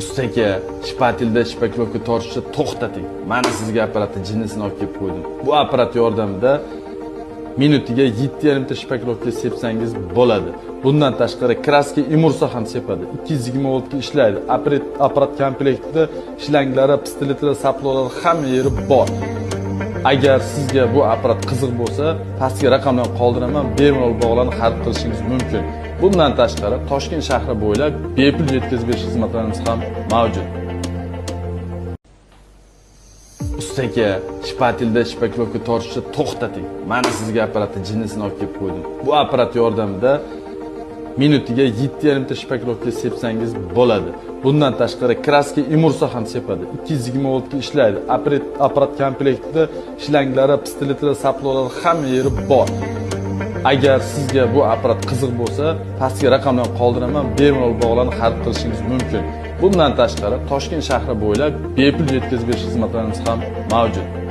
Ustaga shpatelda шпаклёвка tortishni to'xtating. Mana sizga apparatni jinnisini olib kelib qo'ydim. Bu apparat yordamida minutiga 7,5 ta шпаклёвка sepsangiz bo'ladi. Bundan tashqari краска, эмульсия ham sepadi. 220 voltga ishlaydi. Apparat komplektida shlanglari, pistoletlari, saplolari, hamma yeri bor. Agar sizga bu apparat qiziq bo'lsa, pastki raqamlarni qoldiraman, bemalol bog'lanib xarid qilishingiz mumkin. Bundan tashqari Toshkent shahri bo'ylab bepul yetkazib berish xizmatlarimiz ham mavjud. Ustaga shpatelda шпаклёвка tortishni to'xtating. Mana sizga apparatni jinnisini olib kelib qo'ydim. Bu apparat yordamida minutiga 7,5 ta шпаклёвка sepsangiz bo'ladi. Bundan tashqari краска, эмульсия ham sepadi. 220 voltga ishlaydi. Apparat komplektida shlanglari, pistoletlari, saplolari, hamma yeri bor. Agar sizga bu apparat qiziq bo'lsa, pastki raqamlarni qoldiraman, bemalol bog'lanib xarid qilishingiz mumkin. Bundan tashqari Toshkent shahri bo'ylab bepul yetkazib berish xizmatlarimiz ham mavjud.